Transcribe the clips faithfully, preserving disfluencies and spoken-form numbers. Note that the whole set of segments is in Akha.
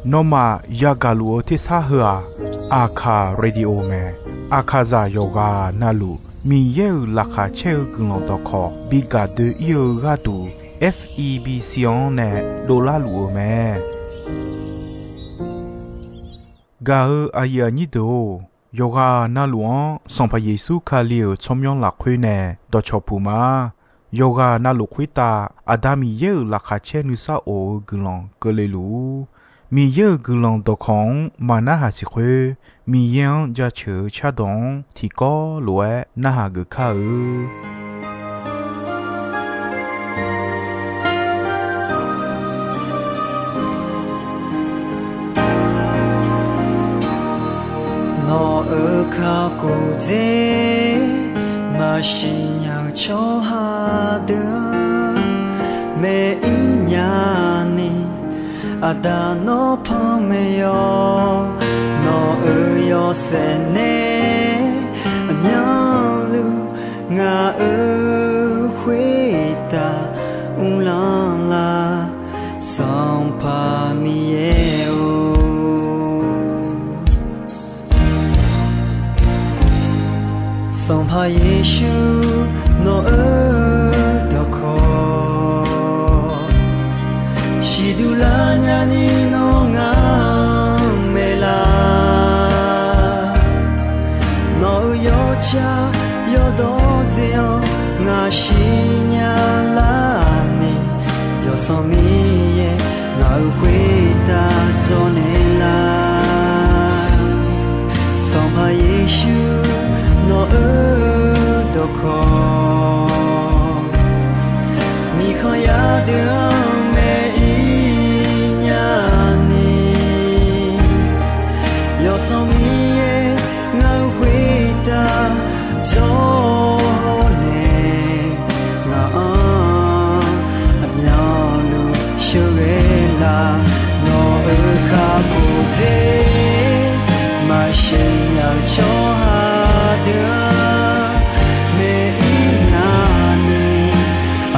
Nawmaf yagaq luf-eu tersar heu-aq, Aqkaq Radio mae. Aqkaqzaq yawqghaq navluf Miqyaer-euq laqkhaq caer-eu guiqlanq dawqkawq bi gaq doe-ir-eu gharduq, F E B C-anr nae dovlar luf-eu mae. Gaq-eu aqyuif aqnyir deuq-or, yawqghaq navluf-anr Sanqpaq Yeqsur Kali-euq tsawrmyanr lafkhoer nae dawqcawq puq ma. Yawqghaq navluf khoertav Aqda Miqyaer-euq laqkhaq caer nuisar of-eu guiqlanq keuvle luf-ur. Miqyaer-euq guiqlanq dawqkawq-anr maq narhaq siq khoer, Miqyaer-anr jaceuq-eu cardawq-anr tiqkawv lof-aer narhaq geuf kar-eu. Nawq-euq kakhof dzer maqsiq nya-eu tsawrhaq deuq-anr maeq-ir nya-ni, Aqda nawr panmaeq yawq. Nawq-euq yawshaef nae aqmyanluf ngaq-euq khoertav uvlanr lar, Sanqpaq Miqyaer-or. Sanqpaq Yeqsur nawq-euq dawqkawq siqduq lar nyani nawr ngar maeq lar. Nawq-euq yawtsaq yawdawr dzae-anr ngaq siqnya lar ni, Yawsanr Miqyaer ngaq-euq khoertav dzawrnaeq lar. Sanqpaq Yeqsur nawq-euq dawqkawq, miqkhanq yar deuq-anr maeq-ir nya-ni, Yawsanr Miqyaer ngaq-euq khoertav dzawrnaeq, ngaq-anr aqmyanluf sheuqghae lar. Nawq-euq kakhof dzer maqsiq nya-eu tsawrhaq deuq-anr maeq-ir nya-ni,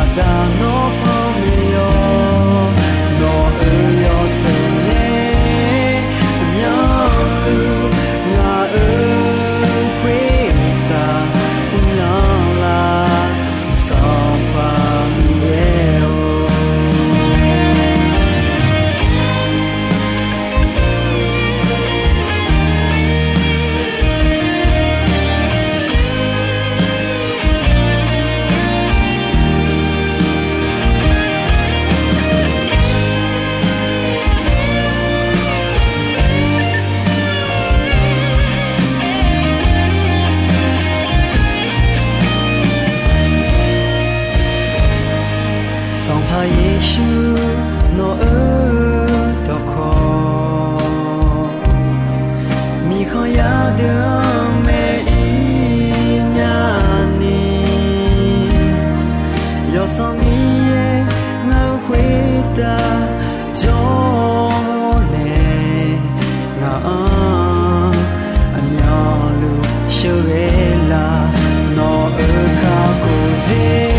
Aqda nawr panmaeq yawq. Nawq-euq yawshaef nae aqmyanluf ngaq-euq khoertav uvlanr lar, Sanqpaq Miqyaer-or. Sanqpaq Yeqsur nawq-euq dawqkawq, miqkhanq yar deuq-anr maeq-ir nya-ni, Yawsanr Miqyaer ngaq-euq khoertav dzawrnaeq, ngaq-anr aqmyanluf sheuqghae lar. Nawq-euq kakhof dzer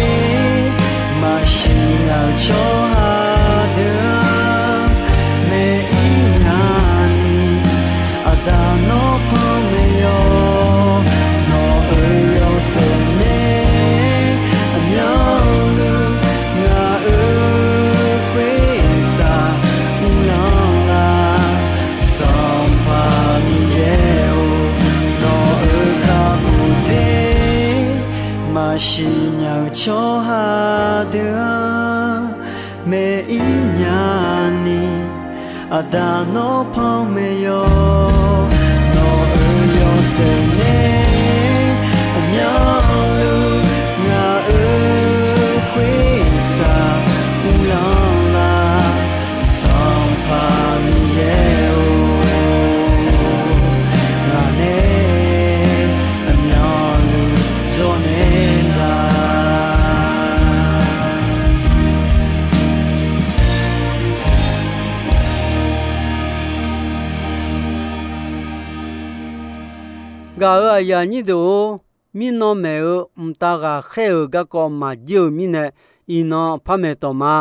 maqsiq nya-eu tsawrhaq deuq-anr maeq-ir nya-ni, Aqda nawr panmaeq yawq. Nawq-euq yawshaef nae aqmyanluf ngaq-euq khoertav uvlanr lar, Sanqpaq Miqyaer-or. Nawq-euq kakhof dzer maqsiq nya-eu tsawrhaq deuq-anr maeq-ir nya-ni, Aqda nawr panmaeq yawq. Nawq-euq yawshaef nae aqmyanluf ngaq-euq khoertav uvlanr lar, Sanqpaq Miqyaer-or. Ngaq nae aqmyanluf dzawrnaeq lar. Gaq-euq aqyuif aqnyir deuq-or, mirnan maeq-eu mqtav ghaqkhaer-euq garkawv maqjir-euq mirnae, iqnan par maeq tawq ma.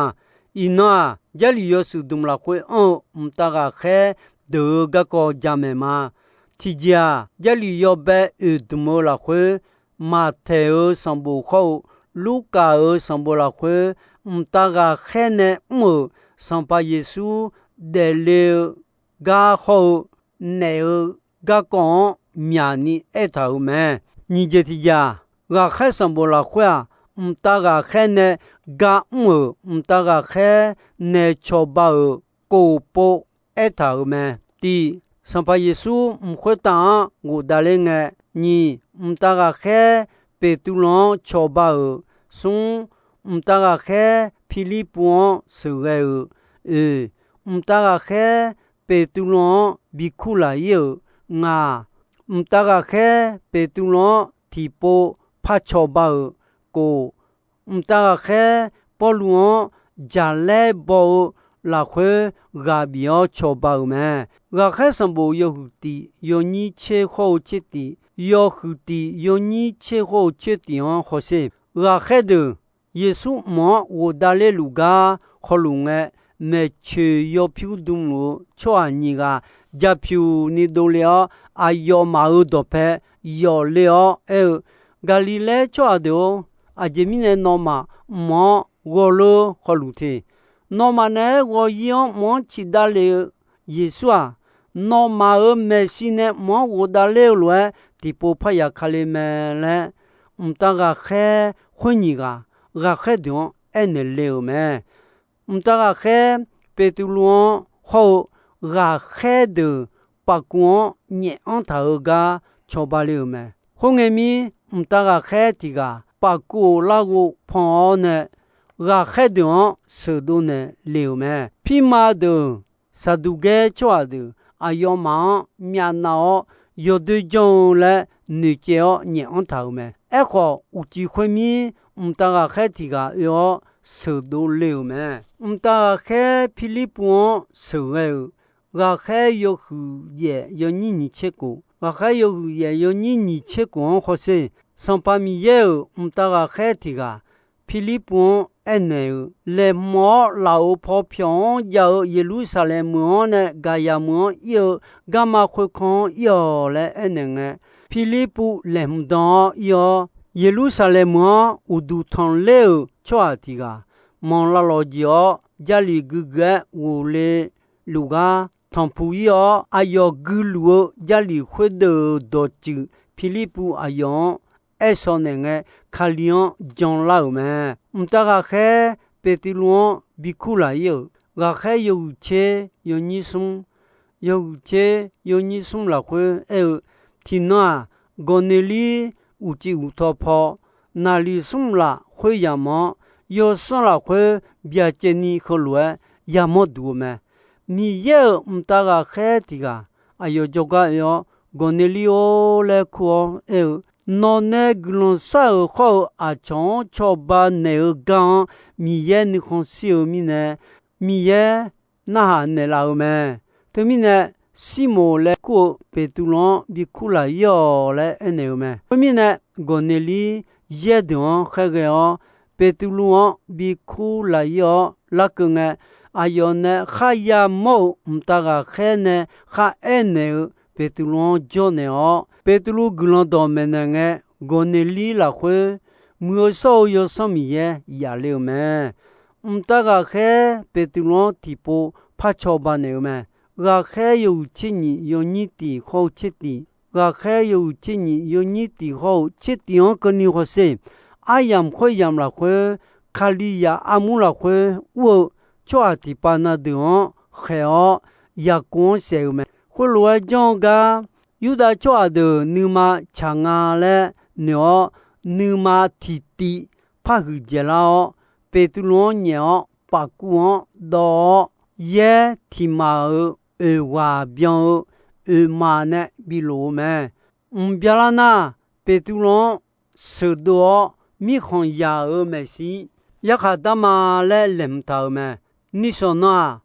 Iqnan-aq, Jarlif yawshuif dmq lafkhoer anr-eu mqtav ghaqkhaer deuq-euq garkawv jamaeq ma. Tiqjeq-aq, Jarlif yawbae oeq dmq-eu lafkhoer, Maqtaeq-euq sanqbof hawr-eu Lurkaf-euq sanqbof lafkhoer, mqtav ghaqkhaer nae mr-euq Sanqpaq Yeqsur daefle-eu gar hawr-eu naef-eu garkawv-anr myaqni aertaq-euq mae. Nyiq jeq tiqjeq-aq, ghaqkhaer sanqbof lafkhoer-aq, mqtav ghaqkhaer nae gar mr-euq mqtav ghaqkhaer nae cawba-euq kof pov aertaq-euq mae. Tiq, Sanqpaq Yeqsur mq khoertav-anr ghofdav ler ngae. Nyiq, mqtav ghaqkhaer Beqtuvluv-anr cawba-euq. Smr, mqtav ghaqkhaer Pirlirpuv-anr sheuqghae-euq. Oeq, mqtav ghaqkhaer Beqtuvluv-anr bi kurlaq-ir-euq. Ngaq, mqtav ghaqkhaer Beqtuvluv-anr tiqpov par cawba-euq. Kof, mqtav ghaqkhaer Pawrluv-anr jaqlaer baw-eu lafkhoer ghaq bif-awr cawba-euq mae. Ghaqkhaer sanqbof yawhuiq tiq yawnyir tser hawr-eu tser tiq, yawhuiq tiq yawnyir tser hawr-eu tser tiq-anr hawsher. Ghaqkhaer deuq Yeqsur mq-anr ghofdav ler luf gar hawluf ngae, maeqtsoeq yawpyur dmluf-eu tsawrhaq nyiq ghaq jaqpyuq ni dovle-awr, aqyawfmaf-euq dawqpae yawf le-awr aer-eu, Gaqliqlaer tsawrhaq deuq-or, aqjeq mirnae nawmaf mq-anr ghawrleur hawluf te? Nawmaf naeq-aer ghawq-ir-anr mq-anr ciqdav lef-eu Yeqsur-aq, nawmaf-euq maeqshi nae mq-anr ghofdav ler-eu lof-aer tiqpov parya kale mae laer, mqtav ghaqkhaer khoer nyiq ghaq ghaqkhaer deuq-anr aernaeq le-euq mae. Mqtav ghaqkhaer Beqtuvluv-anr hawr-eu ghaqkhaer deuq pafkuv-anr nyaef anr taq-eu gar cawba le-euq mae. Khoerngae mir, mqtav ghaqkhaer tiq ghaq pafkuv-euq larghov pan-awr nae, ghaqkhaer deuq-anr sheuqdov naeq le-euq mae. Pirma deuq Saqduqgaer tsawrhaq deuq aqyawfmaf-anr myavnav-awr yawdoer janr-eu laer noeqcaev-awr nyaef anr taq-euq mae. Aerkhawf, uqcif khoermir mqtav ghaqkhaer tiq ghaq oe-awr sheuqdov le-euq mae. Mqtav ghaqkhaer Pirlirpuv-anr sheuqghae-euq. Ghaqkhaer yawhuiq yaef yawnyir nyiq tser kof, ghaqkhaer yawhuiq yaef yawnyir nyiq tser kof-anr hawsher. Sanqpaq Miqyaer-euq mqtav ghaqkhaer tiq ghaq Pirlirpuv-anr aernaeq-euq, Laeqhmq-awr laf-euq paw pyawq-anr jav-eu Yeqlursaqlaeq meuq-anr nae gaqyaq meuq-anr ir-eu garma khoerkan-anr ir-awq laer aernaeq ngae, Pirlirpuv laeqhmq dan-awr ir-awr, Yeqlursaqlaeq meuq-anr uqduq tanqler-euq tsawrhaq tiq ghaq manq lavlawq jeq-awr, Jarlif guiqguiq-aer ghofle luf gar tanqpuq ir-awr, aqyawf guiluf-eu Jarlif khoerdeuq-euq dawqtsuif Pirlirpuv aqyawf-anr aershaw naeq ngae, Kali-anr janlar-euq mae. Mqtav ghaqkhaer Beqtuvluv-anr bi kurlaq-ir-euq. Ghaqkhaer yawhuiq tser yawnyir smr, yawhuiq tser yawnyir smr lafkhoer aer-eu, Tiqnan-aq, Gawqneqlir uqcif uqtaw paw, naqliq smr laf khoeryamq-anr, yawsanr lafkhoer byacaevni heulof-aer yamawr duq-eu mae. Miqyaer-euq mqtav ghaqkhaer tiq ghaq aqyawf jawrgar oe-awr, Gawqneqlir-or laer kur-awr aer-eu, Nawq nae guiqlanq shar-euq khawr-eu aqcawq-anr cawba naeq-eu gar-anr Miqyaer nuikhanr shir-eu mirnae, Miqyaer narhaq naeqlaf-eu mae. Teumirnae, Sirmoq laer kur-eu Beqtuvluv-anr bi kurlaq-ir-awq laer aernaeq-eu mae. Khoermirnae, Gawqneqlir yaer deuq-anr khaerghae-awr, Beqtuvluv-anr bi kurlaq-ir-awr larkeuv ngae, aqyawf nae kharya mawr-euq mqtav ghaqkhaer nae khar aernaeq-eu Beqtuvluv-anr jawrnaeq-awr, Beqtuvluv guiqlanq dawqmaeq naeq ngae, Gawqneqlir lafkhoer Muiq-eu shawr-eu Yawsanr Miqyaer yaf le-euq mae. Mqtav ghaqkhaer Beqtuvluv-anr tiqpov par cawba naeq-eu mae. Ghaqkhaer yawhuiq tser nyiq yawnyir tiq hawr-eu tser tiq, ghaqkhaer yawhuiq tser nyiq yawnyir tiq hawr-eu tser tiq-anr keuvni hawsher. Aryamq khoeryamq lafkhoer, Kalizaq armur lafkhoer ur-eu tsawrhaq tiqpav na deuq-anr khaeq-awr, Yaqkov-anr saef-euq mae. Khoerlof-aer janr-eu gar, Yurdav tsawrhaq deuq nuima tsaq nga laer noeq-awr, nuima tiqtiv par huiqdzaeq lar-awr, Beqtuvluv-anr nyaef-awr pafkuv-anr dawv-awr, yaer tiq maf-euq oeq ghaq byan-eu oeq maf nae bi lof-eu mae. Mq byalar nar, Beqtuvluv-anr sheuqdov-awr, mirkhanq yaq-euq maeqshi yarkhaq dar ma laer laeqhmq taq-euq mae. Nishawq nan-aq,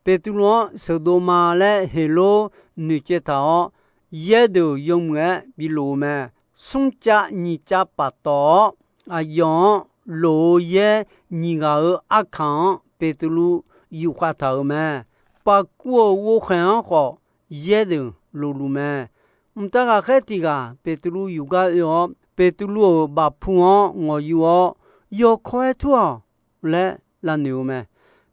Beqtuvluv-anr sheuqdov ma laer Heqlor noeqtsaev taq-awr, yaer deuq yawmuiq-aer bi lof-eu mae. Smrcav nyiqcav paftawf-awr, aqyawf-anr lof-eu yaer nyiq ghaq-euq arkaq-anr Beqtuvluv yufkhav taq-euq mae. Paqkuv-euq ghovkhaeq-anr khawf, yaer deuq lofluf mae. Mqtav ghaqkhaer tiq ghaq Beqtuvluv yufgar oe-awr, Beqtuvluv-euq bafpu-anr ngawqyu-awr, Yawkawr-aer tur-awq laer lavnoeq-eu mae.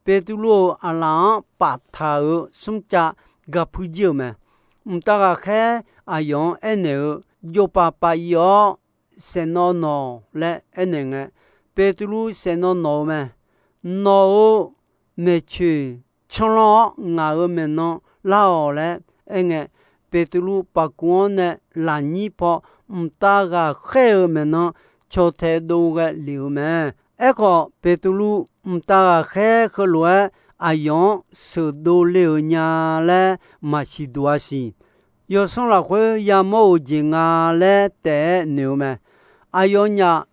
Beqtuvluv-euq aqlaf-anr paftaq-euq smrcav gapui jir-euq mae. Mqtav ghaqkhaer aqyawf-anr aernaeq-eu, Jovpaf paf ir-awr, saeqnawv nawq laer aernaeq ngae, Beqtuvluv saeqnawv nawq-eu mae. Nawq-euq maeqtsoeq canlanr-awr ngaq-euq maeqnan lar-awq laer aerngae, Beqtuvluv paqkuv-anr nae lafnyir paw mqtav ghaqkhaer-euq maeqnan cawtae dov ghae lef-euq mae. Aerkhawf, Beqtuvluv mqtav ghaqkhaer heulof-aer aqyawf-anr sheuqdov le-euq nya laer maqsiq duq-a siq. Yawsanr lafkhoer yamawr-euq jeq nga laer taef-aer noeq-eu mae. Aqyawfnyaf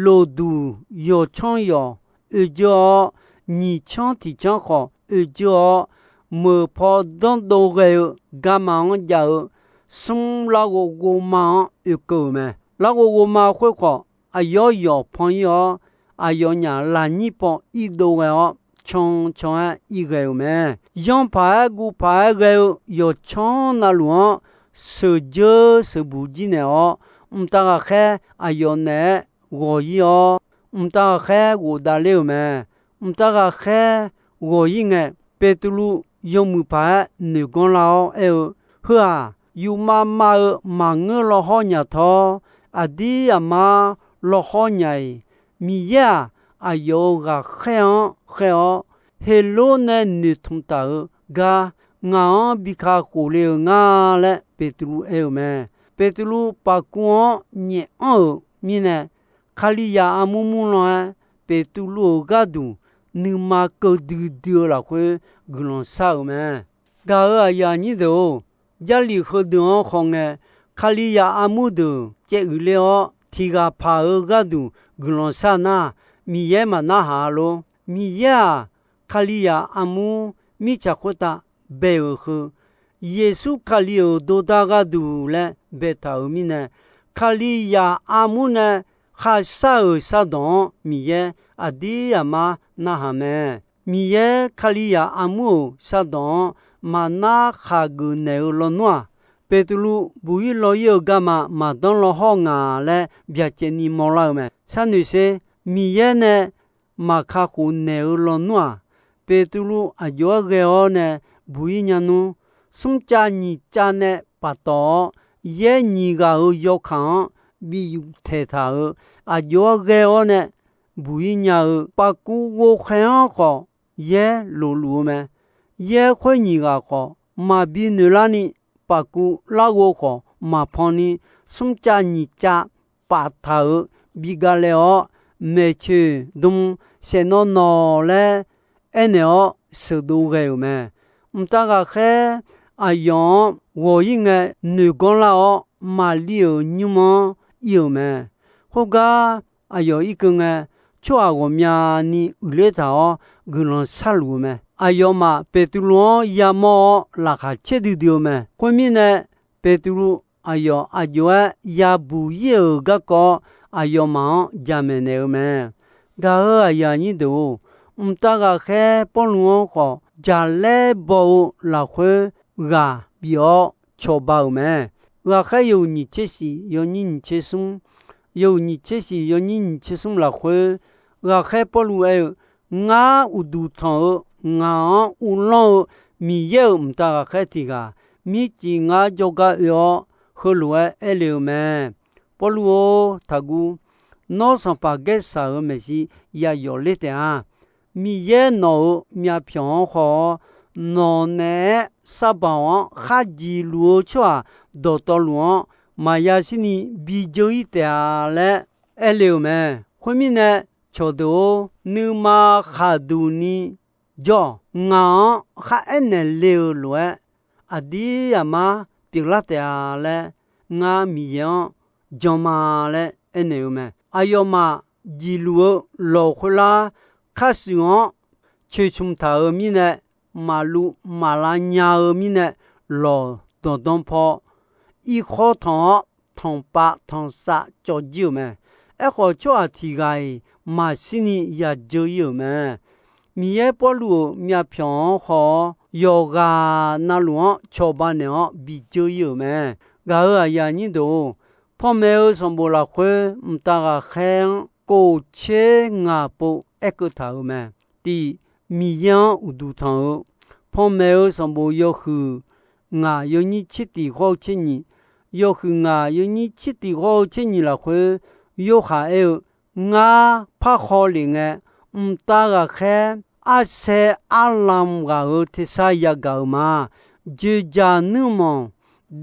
loqduq yawqcanr yawq oejeur-awr, nyiq canr tiq canr khawf oejeur-awr, meuq paw danrdov ghae-eu garma-anr jav-eu smr larghov ghovma-anr oekeuv-euq mae. Larghov ghovma khoerkhawf, aqyawf yawq pan ir-awr, aqyawfnyaf lafnyir paw irdov ghae-awr, cancan-aer irghae-euq mae. Yanr paq-aer guv paq-aer ghae-eu yawqcanr navluf-anr sheuqdzeur sheuqbuq jir naeq-awr, mqtav ghaqkhaer aqyawf naeq-aer ghawq ir-awr, mqtav ghaqkhaer ghofdav ler-euq mae. Mqtav ghaqkhaer ghawq ir ngae, Beqtuvluv yawmuiq paq-aer noeq ganr lar-awr aer-eu, Heu-aq, yufmav mav-eu maqngeur law hawr nyaf tawr, aqdir aqmar law hawr nya-iq. Miqyaer-aq, aqyawf-euq ghaqkhaer-anr khaer-awr, Heqlor nae noeqtmq taf-eu gar ngaq-anr bi kakhof le-eu nga laer Beqtuvluv aer-eu mae. Beqtuvluv paqkuv-anr nyaef anr-euq mirnae, Kalizaq armur murlan-aer Beqtuvluv-euq gharduq nuima keuv duidui-eu lafkhoer guiqlanq shar-euq mae. Gaq-euq aqyuif aqnyir deuq-or, Jarlif heudeuq-anr khawf ngae, Kalizaq armur deuq caev uiqler-awr, tiq ghaq paq-eu gharduq guiqlanq shar nar, Miqyaer maqnarhaq-a lor. Miqyaer-aq, Kalizaq armur mirtsaq khoertav bae-euq heu, Yeqsur Kali-euq dordar gharduq laer baetaq-euq mirnae, Kalizaq armur nae kharshar-euq shardawq-anr Miqyaer aqdir aqmar narhaq mae. Miqyaer Kalizaq armur-euq shardawq-anr maqnar khaqgeuf naeq-eu lawnmr-aq, Beqtuvluv buq-ir law-ir-eu garma maqdanr law hawr nga laer byacaevni mawrlar-eu mae. Sharnoeq sher, Miqyaer nae maqkakhof naeq-eu lawnmr-aq, Beqtuvluv aqjox-aer ghae-awr nae buq-ir nya nmr. Smrcav nyiq cav nae paftawf-awr, yaer nyiq ghaq-euq yawkaq-anr bi yuf taeq taq-euq aqjox-aer ghae-awr nae buq-ir nya-eu paqkuv ghovkhaer-anr khawf, yaer lofluf-eu mae. Yaer khoer nyiq ghaq khawf, maqbi noeqlarni, paqkuv larghov khawf maqpan ni, smrcav nyiq cav paftaq-euq bi galae-awr, maeqtsoeq dm saeqnawv nawq laer aernaeq-awr sheuqdov ghae-euq mae. Mqtav ghaqkhaer aqyawf-anr ghawq-ir ngae, noeq ganr lar-awr, Maqli-euq nymr-anr ir-euq mae. Khoergar aqyawf irkeuv ngae, tsawrhaq ghawqmyani uiqler taq-awr guiqlanq sharluf-eu mae. Aqyawfmaf Beqtuvluv-anr yamawr-awr laqkhaq caerdui dui-eu mae. Khoermirnae, Beqtuvluv aqyawf aqjox-aer yabuq-ir-euq garkawv aqyawfmaf-anr jaqmaeq naeq-eu mae. Gaq-euq aqyuif aqnyir deuq-or, mqtav ghaqkhaer Pawrluv-anr khawf, jaqlaer baw-eu lafkhoer ghaq bif-awr cawba-euq mae. Ghaqkhaer yawhuiq nyiq tser shif yawnyir nyiq tser smr, yawhuiq nyiq tser shif yawnyir nyiq tser smr lafkhoer, ghaqkhaer Pawrluv aer-eu, Ngar uqduq tanq-eu, ngaq-anr uvlanr-eu Miqyaer-euq mqtav ghaqkhaer tiq ghaq, mircif ngar jawrgar oe-awr, heulof-aer aer le-eu mae. Pawrluv-or, taqguv. Nawr sanqpaq Gaersaq-euq maeqshi yayawf ler taef-a. Miqyaer nawq-euq myavpyawq-anr haw-awr, nawq naeq-aer sarbawq-anr khar jiqluf-eu tsawrhaq dawqtawvluf-anr maqya shirni bi dzeur-ir taef-a laer aer le-euq mae. Khoermirnae, cawqdeuq-or, nuima khaqduqni jawr-awq. Ngaq-anr kharaer naeq le-eu lof-aer, aqdir aqmar pyeuflar taef-a laer, ngar Miqyaer-anr jan ma laer aernaeq-eu mae. Aqyawfmaf jiqluf-eu lawq khoerlar, khar shuif-anr coeqcmq taq-euq mirnae, maqluv maqlav nya-eu mirnae, lawq danqdan paw irkhawr tanq-awr, tanqpav tanqsav cawv jir-euq mae. Aerkhawf, tsawrhaq tiq ghaq-iq maqshirni yadzeur-ir-euq mae. Miqyaer Pawrluv-euq myavpyawq-anr haw-awr, yawqghaq navluf-anr cawba naeq-awr bi dzeur ir-euq mae. Gaq-euq aqyuif aqnyir deuq-or, panmaeq-eu sanqbof lafkhoer mqtav ghaqkhaer-anr kof tser ngaq pov aerkeuv taq-euq mae. Tiq, Miqyaer-anr uqduq tanq-eu. Panmaeq-eu sanqbof yawhuiq ngaq yawnyir tser tiq hawr-eu tser nyiq, yawhuiq ngaq yawnyir tser tiq hawr-eu tser nyiq lafkhoer, Yorhaq aer-eu, Ngar parhaw lef ngae, mqtav ghaqkhaer arsaer arlamq ghaq-euq tersar yagaq-euq ma. Dzoeqdzaq nuirmanq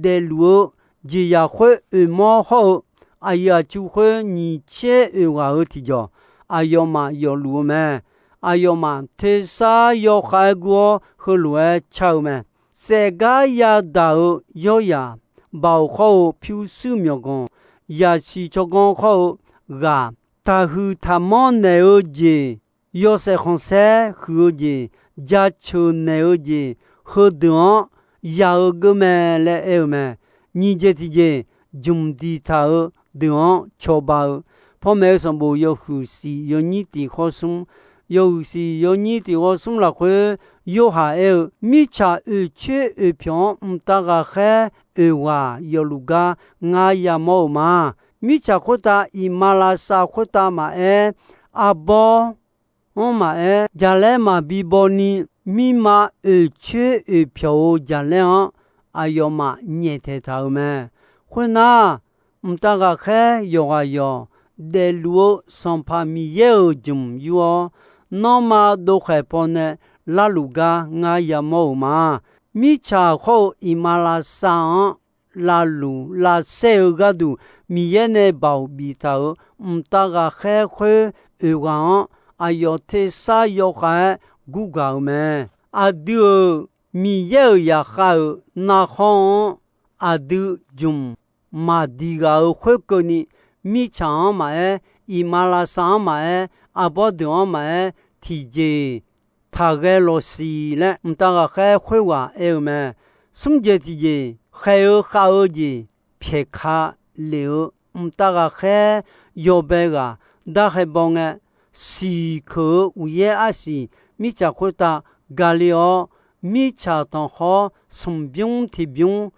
daefluf-eu jeqzaq khoer oeqmawr hawr-eu, aqyuif aqtsu khoer nyiq tser oeq ghaq-euq tiqjawq, aqyawfmaf yawfluf-eu mae. Aqyawfmaf tersar yawkhav-aer gur-awr, heulof-aer car-eu mae. Saefgar yadaq-euq yawryaq, baoq khawr-eu pyurshuir myawqganq, yaqsiq tsawrganr khawr-eu ghaq, taqhuiq taqmanr naeq-eu jeq, yawshaef khanqsaer huiq-eu jeq, jaceuq naeq-eu jeq, heudeuq-anr yaq-eu geur mae laer aer-eu mae. Nyiq jeq tiqjeq, jmq diqtaq-eu deuq-anr cawba-eu. Panmaeq-eu sanqbof yawhuiq siq yawnyir tiq hawr smr, yawhuiq siq yawnyir tiq hawr smr lafkhoer, Yorhaq aer-eu, Mirtsaq oeqcoer oeqpyawq-anr mqtav ghaqkhaer oeq ghaq yawfluf gar ngar yamawr-euq ma. Mirtsaq khoertav iqmalavshav khoertav maqaer, arbawr-anr maqaer, jaqlaer maqbi baw ni, mirma oeqcoer oeqpyawq-euq jaqlaer-anr aqyawfmaf nyaeftaeq taq-euq mae. Khoernar, mqtav ghaqkhaer yawqghaq yawq daefluf-eu Sanqpaq Miqyaer-euq jmq yur-awr, nanrma dovkhaeq pawnae larluf gar ngar yamawr-euq ma. Mirtsaq khawr-eu iqmalavshav-anr lavluf lavsaer-eu gharduq, Miqyaer nae baoq biftaq-euq mqtav ghaqkhaer khoer oeq ghaq-anr, aqyawf tersar yawkhav-aer gurgaq-euq mae. Aqdui-euq Miqyaer-euq zaqkhav-euq narkhawr-anr aqdui jmq maqdiq ghaq-euq khoerkeuvni, mirtsaq-anr maqaer, iqmalavshav-anr maqaer, arbawr deuq-anr maqaer, tiqjeq taqghae lawqsiq laer mqtav ghaqkhaer khoerghaq aer-eu mae. Smr jeq tiqjeq, khaeq-eu khav-eu jeq pyaeq ka lef-eu mqtav ghaqkhaer yawbae ghaq darkhae baw ngae, siq keuq-eu uqyaer arsiq mirtsaq khoertav gale-awr, mirtsaq tanqkhawr smqbymr tiqbymr,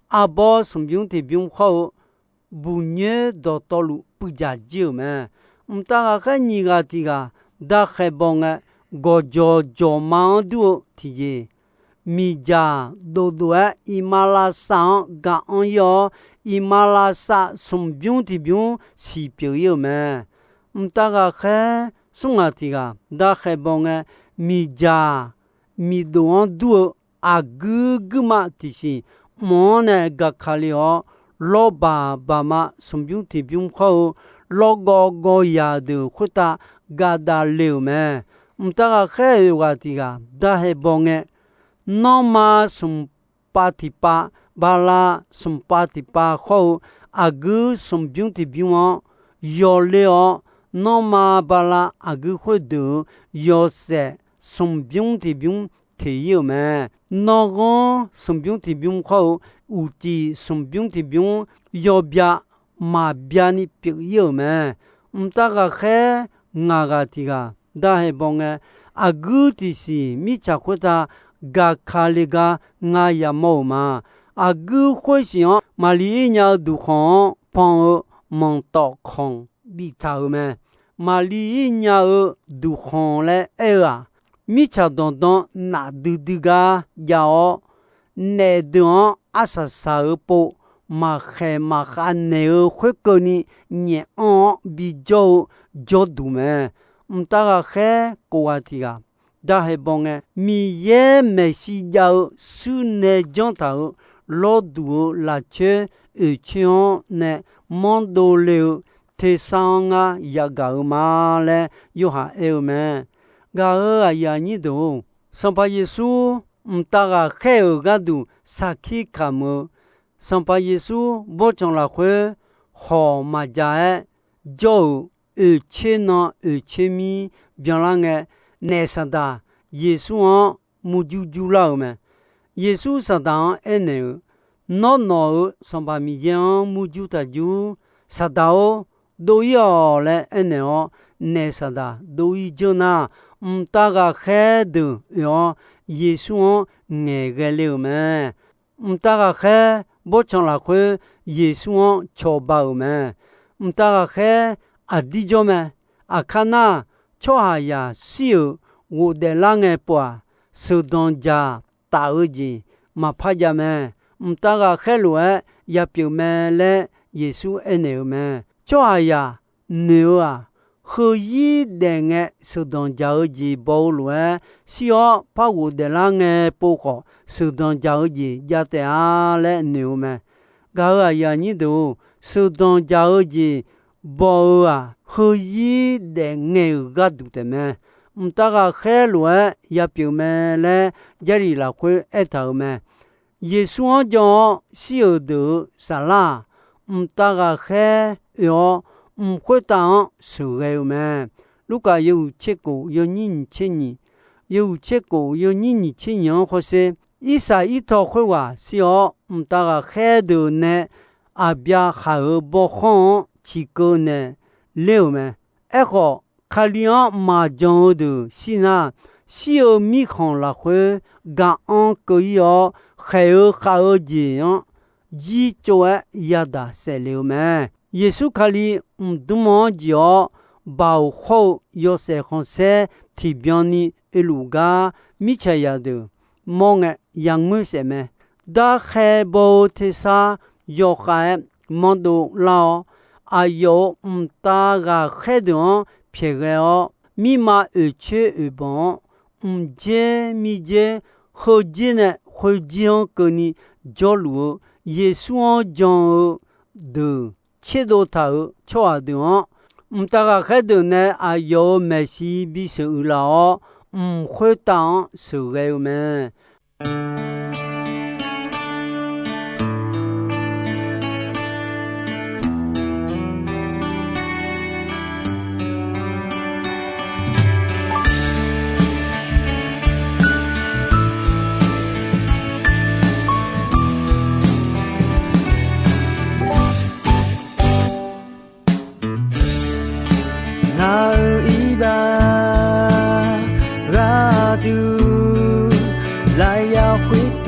arbawr smqbymr tiqbymr khawr-eu buqnyoer dawqtawvluf puivdzaq jir-euq mae. Mqtav ghaqkhaer nyiq ghaq tiq ghaq darkhae baw ngae, gawqjawq jawqma-anr dur-eu tiqjeq, miqdzaq dovdov-aer iqmalavshav-anr gaq-anr ir-awr, iqmalavshav smqbymr tiqbymr siqpyeuf ir-euq mae. Mqtav ghaqkhaer smr ghaq tiq ghaq darkhae baw ngae, miqdzaq miqdov-anr dur-eu aqguir guirma tiqsiq mq-anr nae gaka le-awr, lawrbaq baqma smqbymr tiqbymr khawr-eu, lawrgawv gawv yaq deuq khoertav gadav le-euq mae. Mqtav ghaqkhaer oeq ghaq tiq ghaq darhae baw ngae, nanrma smq pav tiqpav, bala smq pav tiqpav khawr-eu, aqguir smqbymr tiqbymr-anr yawle-awr, nanrma bala aqguir khoerdeuq-euq yawshaef smqbymr tiqbymr teq ir-euq mae. Nanrghanr smqbymr tiqbymr khawr-eu, uqcif smqbymr tiqbymr yawbya maqbya ni pyeuf ir-euq mae. Mqtav ghaqkhaer ngaq ghaq tiq ghaq darhae baw ngae, aqguir tiqsiq mirtsaq khoertav gaka le gar ngar yamawr-euq ma. Aqguir khoersiq-anr Maqliv ir nya-eu duqkhanq-anr pan-eu manqtawf khanq biftaq-euq mae. Maqliv ir nya-eu duqkhanq laer aer-eu-aq, mirtsaq danqdan nafdui dui gar jav-awr, naef deuq-anr arsaq saq-eu pov maqkhaeq maqkhav naeq-eu khoerkeuvni nyaef anr-awr bijawr-eu jawrduq mae. Mqtav ghaqkhaer kof ghaq tiq ghaq darhae baw ngae, Miqyaer maeqshi jav-eu shuir nae janr taq-euq lawrduq-euq lafcoer oeqcoer-anr nae manrdov le-eu tersar-anr ngar yagaq-eu ma laer Yorhaq aer-eu mae. Gaq-euq aqyuif aqnyir deuq-or, Sanqpaq Yeqsur mqtav ghaqkhaer-euq gharduq sarkir kamq-eu, Sanqpaq Yeqsur bawrtsanq lafkhoer hawq maqjav-aer jawr-euq oeqtser nan oeqtser mir byanlar ngae, naef Saqdaq Yeqsur-anr murjur jurlar-euq mae. Yeqsur Saqdaq-anr aernaeq-eu, Nawr nawq-euq Sanqpaq Miqyaer-anr murjur taq jur. Saqdaq-or, dov ir-awq laer aernaeq-awr, naef Saqdaq dov ir janr nar, mqtav ghaqkhaer deuq oe-awr, Yeqsur-anr ngaeqghae le-euq mae. Mqtav ghaqkhaer bawrtsanq lafkhoer Yeqsur-anr cawba-euq mae. Mqtav ghaqkhaer aqdir jawr mae. Aqkar nar, tsawrhaqzaq shir-euq ghofdaef lar ngae pov-aq, sheuqdanq dzaq taf-eu jeq maqpar jav mae. Mqtav ghaqkhaer lof-aer yapyeuf mae laer Yeqsur aernaeq-euq mae. Tsawrhaqzaq noeq-eu-aq, heuzir daef ngae sheuqdanq dzaq-eu jeq baw-eu lof-aer, shir-awr par ghofdaef lar ngae pov khawf, sheuqdanq dzaq-eu jeq jav taef-a laer noeq-eu mae. Gaq-euq aqyuif aqnyir deuq-or, sheuqdanq dzaq-eu jeq baw-eu-aq, heuzir daef ngae-euq gharduq taef mae. Mqtav ghaqkhaer lof-aer yapyeuf mae laer Jarlif lafkhoer aertaq-euq mae. Yeqsur-anr jan-awr shir-euq deuq-euq saflar-aq, mqtav ghaqkhaer oe-awr, mq khoertav-anr sheuqghae-eu mae. Lurkaf yawhuiq tser kof yawnyir nyiq tser nyiq, yawhuiq tser kof yawnyir nyiq tser nyiq-anr hawsher. Irsaq Irtaw khoerghaq shir-awr, mqtav ghaqkhaer deuq nae Aqbyaqhaq-euq bawkhanr-anr ciqkeuv naeq ler-euq mae. Aerkhawf, Kali-anr maqjan-eu deuq shir nar, shir-eu mirkhanq lafkhoer gaq-anr keuv-ir-awr, khaeq-eu khav-eu jeq-anr jirtsov-aer yadaq saefle-eu mae. Yeqsur Kali mqdmr-anr jeq-awr, baoq hawr-eu yawshaef khanqsaer tiqbyan ni oeluf gar mirtsaqzaq deuq mawr ngae yangoer saef mae. Darkhae baw-eu tersar yawkhav-aer manrdov lar-awr, aqyawf-euq mqtav ghaqkhaer deuq-anr pyaeqghae-awr, mirma oeqcoer oeqbanq-anr mqdzer mirdzer heudzer nae khoerdzer-anr keuvni jawrluf-eu Yeqsur-anr jan-eu deuq tserdov taq-euq tsawrhaq deuq-anr, mqtav ghaqkhaer deuq nae aqyawf-euq maeqshi bisheuq uiqlaf-awr, mq khoertav-anr sheuqghae-eu mae. Ngaq-euq iqbax gharduq lafyaq khoer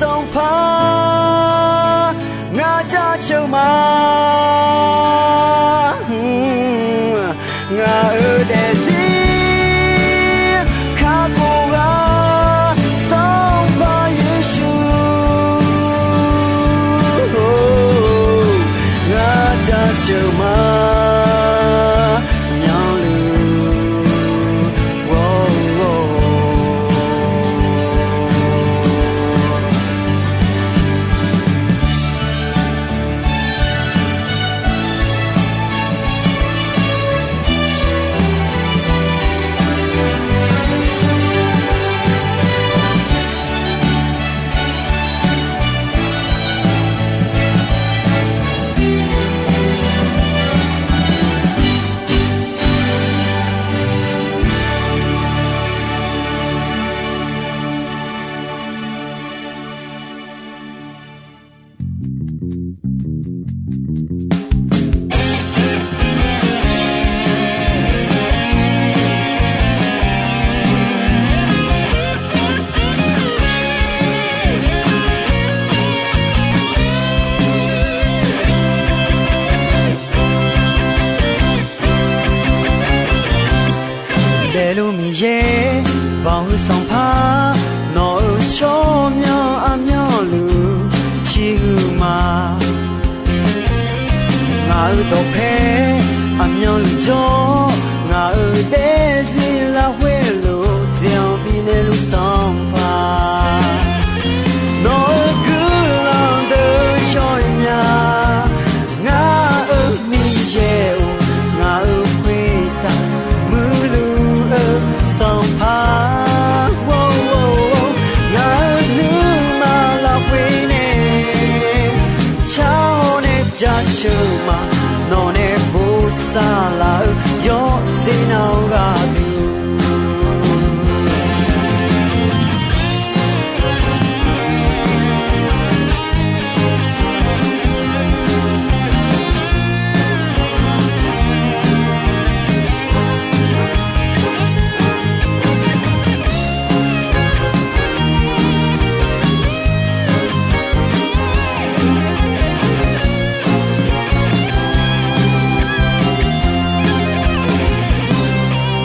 Sanqpaq, ngaq jaceuq ma. Ngaq-euq daefzir kakhof ghaq Sanqpaq Yeqsur, ngaq jaceuq ma. Myanluf ghawr-eu Daefluf Miqyaer, banq-eu Sanqpaq, nawq-euq tsawrmyanr aqmyanluf ciqhuiq ma. Ngaq-euq dawqpae aqmyanluf jawr, ngaq-euq daefzir lafkhoer lof-aer bifnaeq luf Sanqpaq, nawq-euq guiqlanq deuq yawr-eu nya. Ngaq-euq Miqyaer-or, ngaq-euq khoertav muiqluf-eu Sanqpaq, ngaq-euq nuima lafkhoer nae carhaw nae jaceuq ma. Nawq nae bosav laf-eu yawqjeq nav-eu gharduq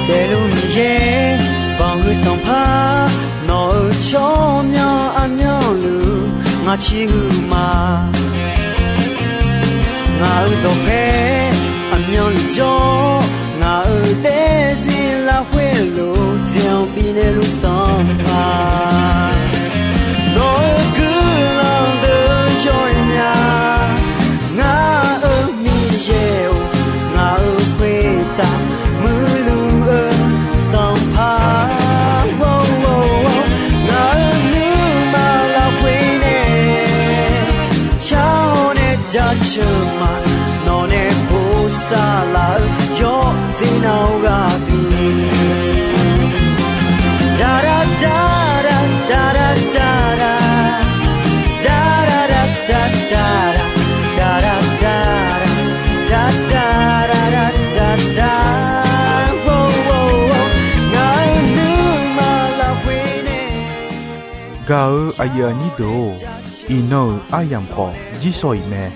Daefluf Miqyaer, banq-eu Sanqpaq, nawq-euq tsawrmyanr aqmyanluf ngaq ciqhuiq ma. Ngaq-euq dawqpae aqmyanluf jawr, ngaq-euq daefzir lafkhoer lof-aer bifnaeq luf Sanqpaq, nawq-euq guiqlanq deuq yawr-eu nya. Ngaq-euq Miqyaer-or, ngaq-euq khoertav muiqluf-eu Sanqpaq, ngaq-euq nuima lafkhoer nae carhaw nae jaceuq ma. Nawq nae bosav laf-eu yawqjeq nav-eu gharduq. Dara dara dara dara, dara dara dara, dara dara dara dara dara, ngaq-euq nuima lafkhoer nae. Gaq-eu aqyuif aqnyir deuq-or, iqnan-euq aryamq khawf jirsawq iq mae.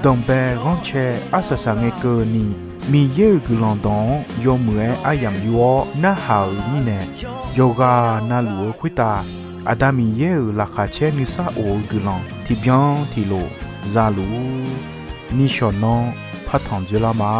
Danqbae ghanrcae arsaq saq ngae keuvni, Miqyaer-euq guiqlanq dawq-anr yawmuiq-aer aryamq yur-awr narhaq-euq mirnae, yawqghaq navluf-eu khoertav Aqda Miqyaer-euq laqkhaq caer nuisar of-eu guiqlanq tiqbyan tiqlof za luf-ur. Nishawq nanr partanq dzoerlar ma.